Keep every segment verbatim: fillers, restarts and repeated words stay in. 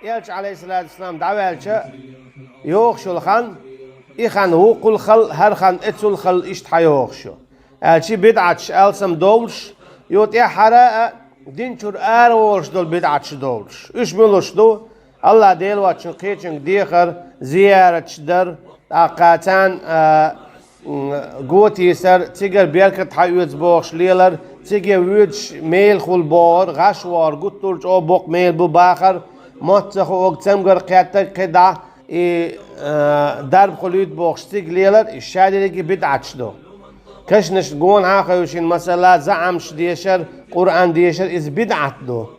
Элча, алейхиссалату вассалам, дӀаваьлча йогӀуш йолу хан, и хан вукхул хала, хӀара хан эцул хала, иштта хьан йогӀуш ю. Аьлча бидӀаташ алсам долуш, ю тӀаьххьара а дин чуьра ара волуш долу бидӀаташ долуш. Уьш муьлш ду? Аллах Дела воцчун кхечуьнга дехар, зияраташ дар, тӀаккха царна, а, м, го тийсар, цигара беркат хьаоьцу бохуш лелар, цига воьдуш мелахула бохур, гӀаш вохур, гуттар а чӀогӀа боккха мела бу бахар, мотт ца хуург, цамгар кхеттарг кхидӀа, и, а, дарба хуьлуьйту бохуш цига лелар, и шадерриге бидӀаташ ду. Кешнашна гонахьа а хевшина, масала, заӀамаш дешар, Къуръан дешар, иза бидӀат ду.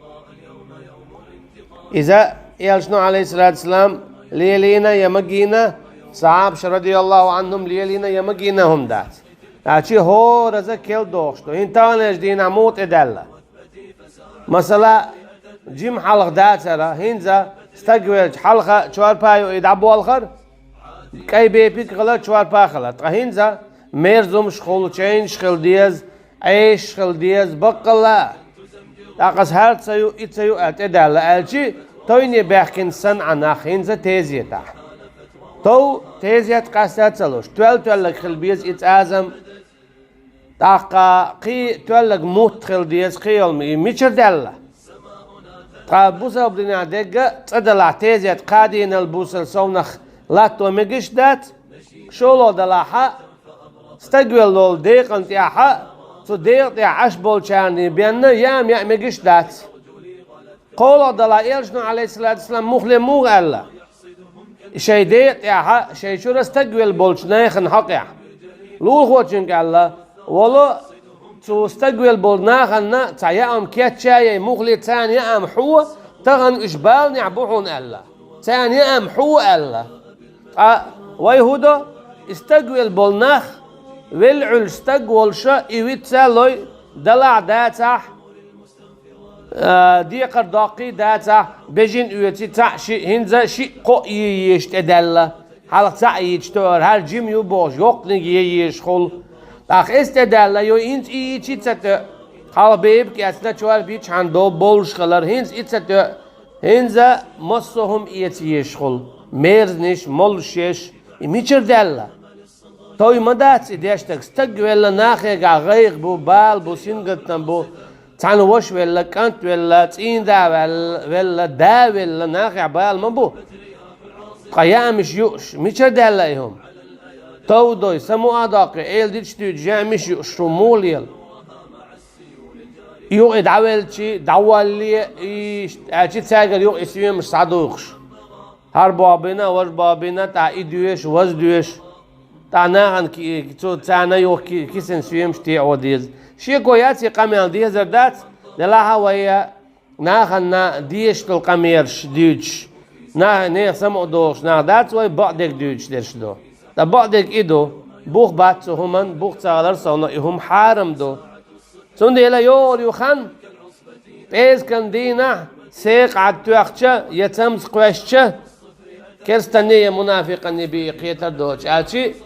Иза Элчано, алейхиссалату вассалам, лелийна я магийна, сахьабаша, радияллаху анхум, лелийна я магийна хӀума дац. Значит, хӀораза кел дохуш ду. ХӀинца таханлерчу дийнахь муха тӀедаьлла? Масала, жима хьалха дацара, хӀинца стаг велча хьалха чорпа ю и дӀаболхар, кӀай бепиг хилар, чорпа хилар. Ткъа хӀинца мерзамаш хуьлу, чайнаш хила деза, Ӏешаш хила деза, баккъалла а. ТӀаккха аса хӀара ца ю, и ца ю аьлла тӀедаьлла аьлчи, тойне баьхкина санна Ӏа нах хӀинца тезетахь. Тов тезет къаьстта ца луш, тоьлла-тоьллаг хила беза и цӀазам, тӀаккха кхин тоьллаг мутт хила деза, кхин йолу и мичара даьлла? Тхан бусалба динехь дегга цӀа далахь тезет кхадийнал бусал совнах латто мегаш дац, шолгӀа далахьа, стаг велла волу декъан тӀехьа, цу декъа тӀехь Ӏаш болчарний бенна яам яа мегаш дац. КхоалгӀа далахь Элчано, алейхиссалату вассалам, мухле муха аьлла? Шайн декъа тӀехьа, шайн чуьра стаг велла болчу нехан хьокъехь. Лулахочуьнга аьлла, вало, цу стаг велла болу нахана цхьа яам кечъяй, мухле царна яам хьо, тахана уьш баланехь бу хьуна аьлла. Царна яам хьо аьлла. Ткъа вай хӀун до? И стаг велла болу нах, велла Ӏуьллуш стаг волуша, и вицца лой, далахь дацахь, а, декхар доккхий дацахь, бежин оьций цхьаъ шиъ, хӀинца шиъ кхоъ йиййеш тӀедаьлла. Хьалха цхьаъ йийча тоьар, хӀара жима ю бохуш, йоккханиг йиййеш хуьлу. ТӀаккха эс тӀедаьлла, йо, хӀинца и йийчий ца тоьа. Хьалха бепиг эцна чорпа йичхьана до болуш хилар, хӀинца и ца тоьа. ХӀинца массо а хӀума эца езаш хуьлу. Мерзанаш, моллушъеш, и мичара даьлла? Тов ма дац и деш стаг. Стаг велла нахегахь гӀайгӀа бу, бала бу, сингаттам бу. Цхьана ваша велла, кӀант велла, цӀийнда велла, велла, да велла, нахехь бала ма бу. Ткъа яамаш юуш, мичара даьлла и хӀума? Тов дой, самукъа а доккхий, эладиташ дуьйцуш яамаш юуш, шу муха лела? Юкъа и дӀавелчи, дӀавалле, и аьлчи цаьргара юкъа и соьмаш схьадухуш. ХӀара бобийна, важа бобийна, тӀаккха и доьшу, ваз доьшу. ТӀаккха нахана ки-, цу царна юха ки-, кисана соьмаш теӀо деза. Шеко яц и къамел, дезар дац, делахьа вай нахана дезаш долу къамелаш дуьйцуш. На-, нехан самукъа дохуш нах дац вай, бакъдерг дуьйцуш дерш ду. Ткъа бакъдерг и ду, бух бац цу хӀуман, бух ца хилар совна и хӀума хьарам ду. Цундела йогӀур ю хан, пӀераскан дийнахь, секха Ӏад тоьхча я цамза кхоьссича, керстанний я мунафикъанний бен кхетар доцуш аьлчи,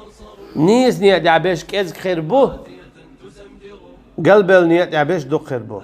нийса некъа тӀехь берш кӀезиг хир бу, галбелла некъа тӀехь берш дукха хир бу.